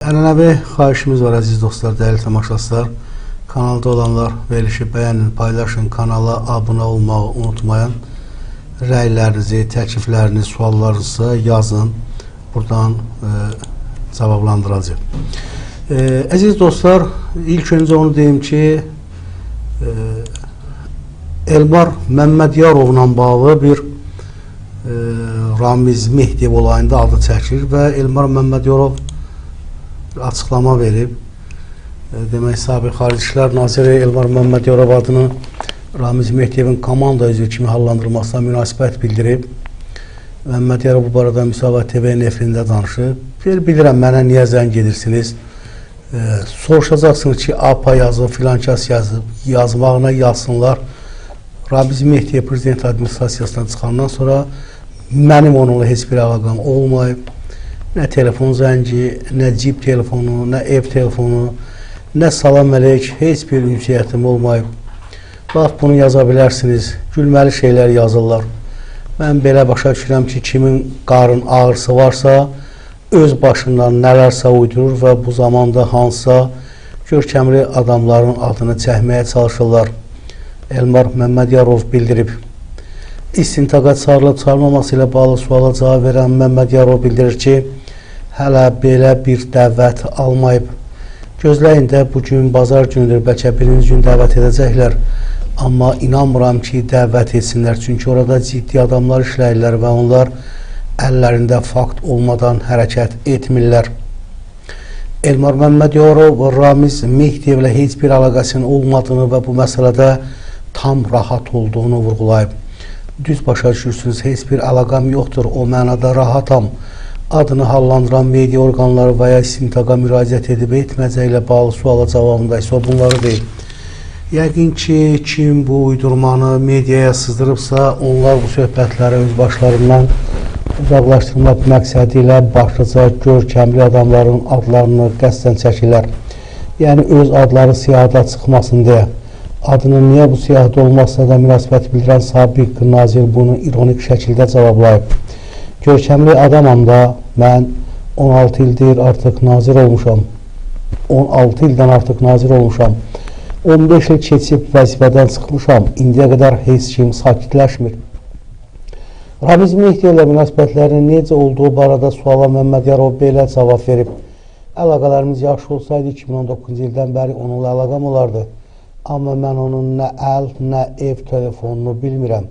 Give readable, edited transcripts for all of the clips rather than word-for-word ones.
Ənənəvi xahişimiz var əziz dostlar, dəyərli tamaşaçılar. Kanalda olanlar verilişi bəyənin, paylaşın, kanala abunə olmağı unutmayın. Rəylərinizi, təkliflərinizi, suallarınızı yazın. Buradan cavablandıracağım. Əziz dostlar, ilk öncə onu deyim ki, Elmar Məmmədyarovla bağlı bir Ramiz Mehdiyev olayında adı çəkilir və Elmar Məmmədiyarov açıqlama verib. Demək, sabiq Xarici İşlər Naziri Elmar Məmmədiyarov adını Ramiz Mehdiyevin komanda üzvü kimi hallandırılmasına münasibət bildirib. Məmmədiyarov bu barədə Müsavat TV-nin efirində danışıb. Bilirəm, mənə niyə zəng edirsiniz? Soruşacaqsınız ki, APA yazıb, filankəs yazıb, yazmağına yazsınlar. Ramiz Mehdiyev prezident administrasiyasından çıxandan sonra mənim onunla heç bir əlaqəm olmayıb. Nə telefon zəngi, nə cib telefonu, nə ev telefonu, nə salam əleyk, heç bir ünsiyyətim olmayıb. Bax, bunu yaza bilərsiniz. Gülməli şeylər yazırlar. Mən belə başa düşürəm ki, kimin qarın ağrısı varsa, öz başından nələrsə uydurur və bu zamanda hansısa görkəmli adamların adını çəkməyə çalışırlar. Elmar Məmmədiyarov bildirib. İstintaqa çağırılıb çağırılmaması ilə bağlı suala cavab verən Məmmədiyarov bildirir ki, hələ belə bir dəvət almayıb. Gözləyin də, bugün bazar günüdür, bəlkə birinci gün dəvət edəcəklər. Amma inanmıram ki, dəvət etsinlər. Çünki orada ciddi adamlar işləyirlər və onlar əllərində fakt olmadan hərəkət etmirlər. Elmar Məmmədiyarov Ramiz Mehdiyevlə heç bir əlaqəsinin olmadığını və bu məsələdə tam rahat olduğunu vurğulayıb. Düz başa düşürsünüz, heç bir əlaqəm yoxdur, o mənada rahatam. Adını hallandıran media orqanları və ya istintaqa müraciət edib etməyəcəklə bağlı suala cavabında isə o bunları deyib. Yəqin ki, kim bu uydurmanı mediaya sızdırıbsa, onlar bu söhbətləri öz başlarından uzaqlaşdırmaq məqsədi ilə başlıca görkəmli adamların adlarını qəsdən çəkirlər. Yəni, öz adları siyahıda çıxmasın deyə. Adının niyə bu siyahıda olmasına da münasibət bildirən sabiq nazir bunu ironik şəkildə cavablayıb. Görkəmli adamam da, mən 16 ildir artıq nazir olmuşam. 16 ildən artıq nazir olmuşam. 15 il keçib vəzifədən çıxmışam. İndiyə qədər heç kim sakitləşmir. Ramiz Mehdiyevlə münasibətlərinin necə olduğu barədə suala Məmmədiyarov belə cavab verib. Əlaqələrimiz yaxşı olsaydı 2019-cu ildən bəri onunla əlaqəm olardı. Amma mən onun nə əl, nə ev telefonunu bilmirəm.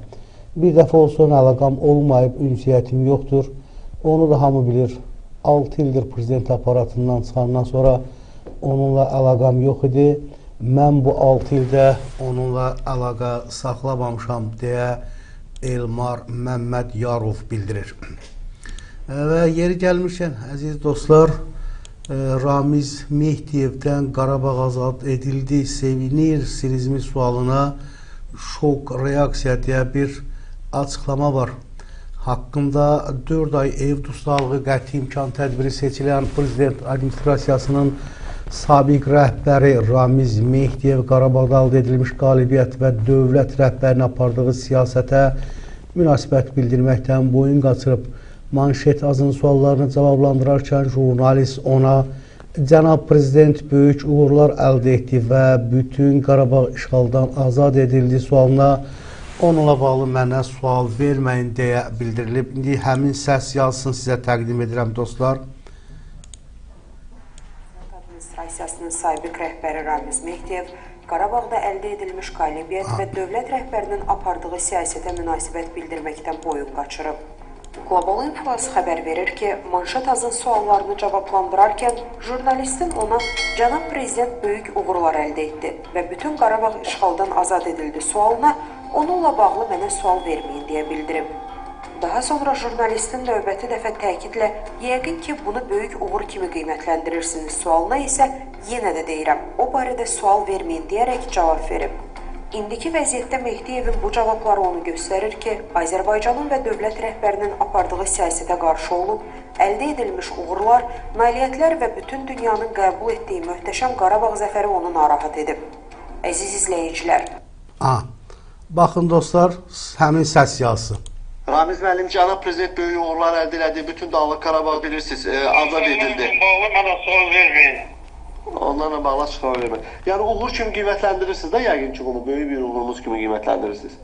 Bir dəfə olsun əlaqəm olmayıb, ünsiyyətim yoxdur. Onu da hamı bilir. 6 ildir prezident aparatından çıxandan sonra onunla əlaqəm yox idi. Mən bu 6 ildə onunla əlaqə saxlamamışam deyə Elmar Məmmədiyarov bildirir. Və yeri gəlmişkən, əziz dostlar, Ramiz Mehdiyevdən Qarabağ azad edildi, sevinir sinizmi sualına şok reaksiya deyə bir açıqlama var. Haqqında 4 ay ev dustaqlığı qəti imkan tədbiri seçilən prezident administrasiyasının sabiq rəhbəri Ramiz Mehdiyev Qarabağda əldə edilmiş qalibiyyət və dövlət rəhbərinin apardığı siyasətə münasibət bildirməkdən boyun qaçırıb. Manşet azın suallarını cavablandırarkən jurnalist ona cənab prezident böyük uğurlar əldə etdi və bütün Qarabağ işğaldan azad edildi sualına onunla bağlı mənə sual verməyin deyə bildirilib. İndi həmin səs yazsın sizə təqdim edirəm dostlar. Administrasiyasının sabiq rəhbəri Ramiz Mehdiyev Qarabağda əldə edilmiş qalibiyyət və dövlət rəhbərinin apardığı siyasətə münasibət bildirməkdən boyun qaçırıb. Global Influence xəbər verir ki, Manşet Azın suallarını cavablandırarkən jurnalistin ona cənab prezident böyük uğurlar əldə etdi və bütün Qarabağ işğaldan azad edildi sualına onunla bağlı mənə sual verməyin deyə bildirib. Daha sonra jurnalistin növbəti dəfə təkidlə yəqin ki, bunu böyük uğur kimi qiymətləndirirsiniz sualına isə yenə də deyirəm, o barədə sual verməyin deyərək cavab verib. İndiki vəziyyətdə Mehdiyevin bu cavabları onu göstərir ki, Azərbaycanın və dövlət rəhbərinin apardığı siyasətə qarşı olub, əldə edilmiş uğurlar, nailiyyətlər və bütün dünyanın qəbul etdiyi möhtəşəm Qarabağ zəfəri onu narahat edib. Əziz izləyicilər. Baxın dostlar, həmin səs yazısı. Ramiz müəllim, cənab prezident böyük uğurlar əldə elədi. Bütün Dağlıq Qarabağ bilirsiniz, azad edildi. Bağlı mənə sual verməyin. Onlarla bağlı açıqlama verməyin. Yəni uğur kimi qiymətləndirirsiniz də yəqin ki bunu, böyük bir uğurumuz kimi qiymətləndirirsiniz.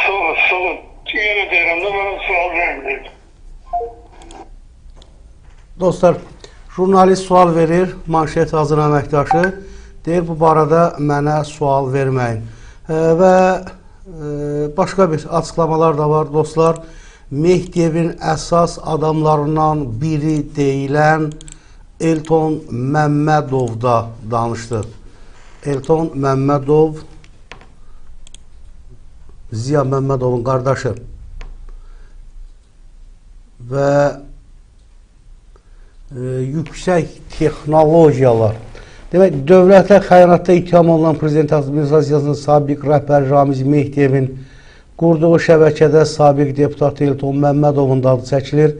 Sağ olun. Yenə deyirəm də mənə sual verməyin. Dostlar, jurnalist sual verir, manşet hazır əməkdaşı. Deyir, bu barədə mənə sual verməyin. Və başqa bir açıqlamalar da var dostlar. Mehdiyevin əsas adamlarından biri deyilən Elton Məmmədov da danışdı. Elton Məmmədov Ziya Məmmədovun qardaşı və yüksək texnologiyalar. Demək, dövlətə xəyanətdə ittiham olunan Prezident Administrasiyasının sabiq rəhbəri Ramiz Mehdiyevin qurduğu şəbəkədə sabiq deputat Elton Məmmədovun da adı çəkilir.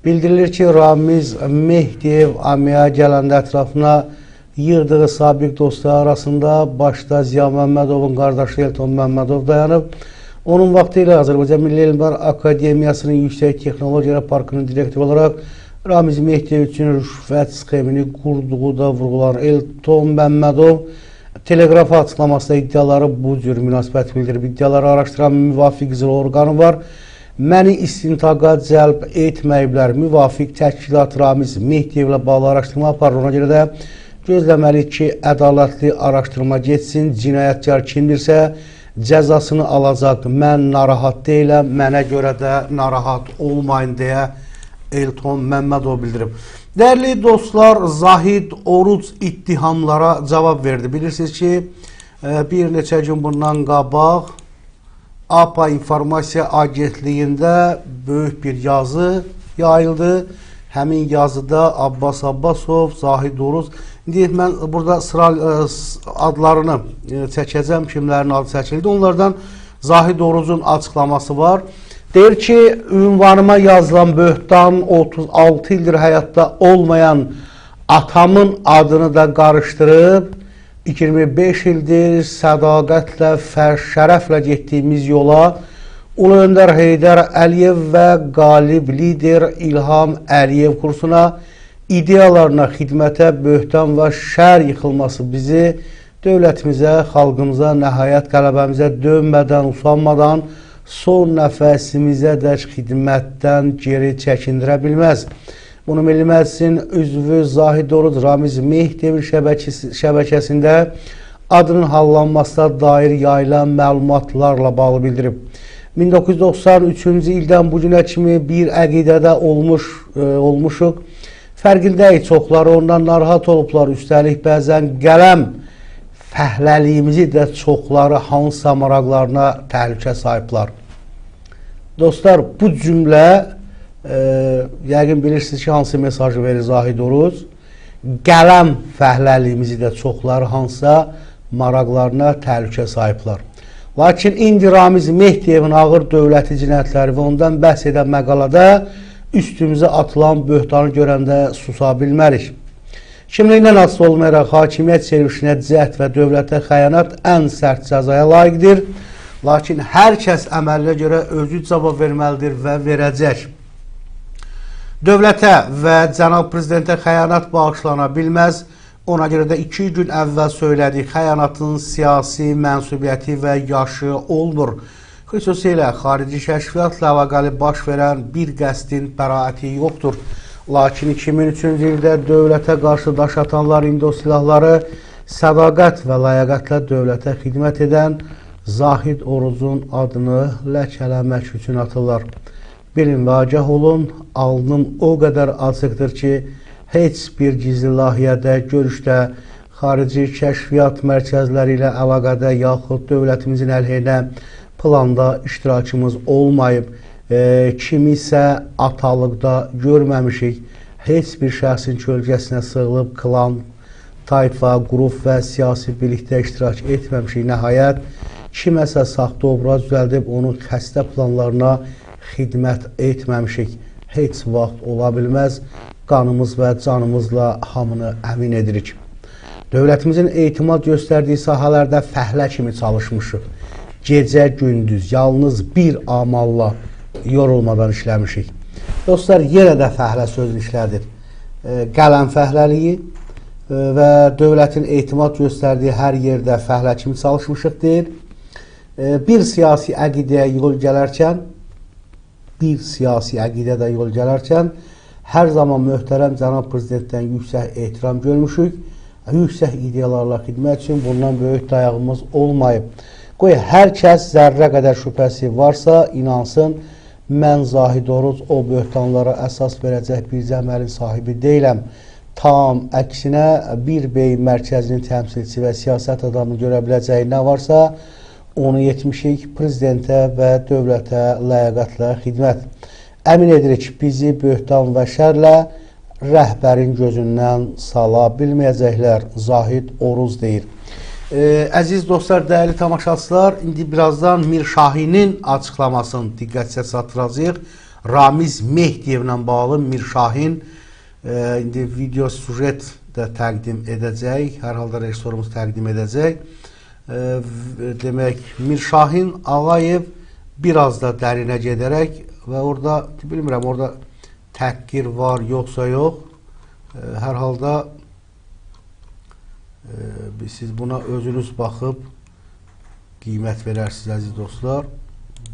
Bildirilir ki, Ramiz Mehdiyev AMİA gələndə ətrafına yığdığı sabiq dostları arasında başda Ziya Məmmədovun qardaşı Elton Məmmədov dayanıb. Onun vaxtı ilə Azərbaycan Milli Elmlər Akademiyasının Yüksək Texnologiyalar Parkının direktoru olaraq Ramiz Mehdiyev üçün rüşvət sxemini qurduğu da vurğulanır. Elton Məmmədov Teleqrafa açıqlamasında iddiaları bu cür münasibət bildirib. İddiaları araşdıran müvafiq icra orqanı var. Məni istintaqa cəlb etməyiblər. Müvafiq təşkilat Ramiz Mehdiyevlə bağlı araşdırma aparır. Ona görə də gözləməliyik ki, ədalətli araşdırma getsin. Cinayətkar kimdirsə cəzasını alacaq. Mən narahat deyiləm, mənə görə də narahat olmayın deyə Elton Məmmədov bildirib. Dəyərli dostlar, Zahid Oruc ittihamlara cavab verdi. Bilirsiniz ki, bir neçə gün bundan qabaq APA İnformasiya Agentliyində böyük bir yazı yayıldı. Həmin yazıda Abbas Abbasov, Zahid Oruc. İndi mən burada sıra adlarını çəkəcəm, kimlərin adı çəkildi. Onlardan Zahid Orucun açıqlaması var. Deyir ki, ünvanıma yazılan böhtan 36 ildir həyatda olmayan atamın adını da qarışdırıb, 25 ildir sədaqətlə, şərəflə getdiyimiz yola Ulu Öndər Heydər Əliyev və qalib lider İlham Əliyev kursuna, ideyalarına xidmətə, böhtan və şər yıxılması bizi dövlətimizə, xalqımıza, nəhayət qələbəmizə dönmədən, usanmadan son nəfəsimizə dək xidmətdən geri çəkindirə bilməz. Bunu Milli Məclisin üzvü Zahid Oruc Ramiz Mehdiyevin şəbəkəsində adının hallanmasına dair yayılan məlumatlarla bağlı bildirib. 1993-cü ildən bu günə kimi bir əqidədə olmuşuq. Fərqindəyik, çoxları ondan narahat olublar. Üstəlik bəzən qələm fəhləliyimizi də çoxları hansısa maraqlarına təhlükə sahiblər. Dostlar, bu cümlə yəqin bilirsiniz ki, hansı mesajı verir Zahid Oruc? Qələm fəhləliyimizi də çoxları hansısa maraqlarına təhlükə sahiblər. Lakin indi Ramiz Mehdiyevin ağır dövləti cinayətləri və ondan bəhs edən məqalədə üstümüzə atılan böhtanı görəndə susa bilmərik. Kimliyindən asılı olmayaraq hakimiyyət çevrilişinə cəhd və dövlətə xəyanət ən sərt cəzaya layiqdir. Lakin hər kəs əməlinə görə özü cavab verməlidir və verəcək. Dövlətə və cənab prezidentə xəyanət bağışlana bilməz. Ona görə də 2 gün əvvəl söylədik, xəyanatın siyasi mənsubiyyəti və yaşı olmur. Xüsusilə xarici kəşfiyyatla əlaqəli baş verən bir qəsdin bəraəti yoxdur. Lakin 2003-cü ildə dövlətə qarşı daş atanlar indi o silahları sədaqət və ləyaqətlə dövlətə xidmət edən Zahid Orucun adını ləkələmək üçün atırlar. Bilin və agah olun, alnım o qədər açıqdır ki, heç bir gizli layihədə, görüşdə, xarici kəşfiyyat mərkəzləri ilə əlaqədə yaxud dövlətimizin əleyhinə planda iştirakımız olmayıb. Kimisə atalıqda görməmişik, heç bir şəxsin kölgəsinə sığılıb klan, tayfa, qrup və siyasi birlikdə iştirak etməmişik. Nəhayət, kiməsə saxta obraz düzəldib onun xəstə planlarına xidmət etməmişik. Heç vaxt ola bilməz, qanımız və canımızla hamını əmin edirik. Dövlətimizin etimad göstərdiyi sahələrdə fəhlə kimi çalışmışıq. Gecə gündüz yalnız bir amalla Yorulmadan işləmişik. Dostlar, yenə də fəhlə sözünü işlədir. Qələm fəhləliyi və dövlətin etimad göstərdiyi hər yerdə fəhlə kimi çalışmışıq deyir. Bir siyasi əqidəyə yol gələrkən, bir siyasi əqidədə yol gələrkən hər zaman möhtərəm cənab prezidentdən yüksək ehtiram görmüşük. Yüksək ideyalarla xidmət üçün bundan böyük dayağımız olmayıb. Qoy hər kəs zərrə qədər şübhəsi varsa inansın, mən Zahid Oruz o böhtanlara əsas verəcək bir əməlin sahibi deyiləm. Tam əksinə bir bey mərkəzinin təmsilçisi və siyasət adamı görə biləcəyi nə varsa onu etmişik, prezidentə və dövlətə ləyaqətlə xidmət. Əmin edirik ki, bizi böhtan və şərlə rəhbərin gözündən sala bilməyəcəklər, Zahid Oruz deyir. Əziz dostlar, dəyərli tamaşaçılar, indi birazdan Mirşahinin açıqlamasını diqqətcə çatdıracağıq. Ramiz Mehdiyevlə bağlı Mirşahin indi video süjet də təqdim edəcək. Hər halda rejissorumuz təqdim edəcək. Demək, Mirşahin Ağayev biraz da dərinə gedərək və orada, bilmirəm, orada təhqir var, yoxsa yox. Hər halda siz buna özünüz baxıb qiymət verərsiniz, əziz dostlar.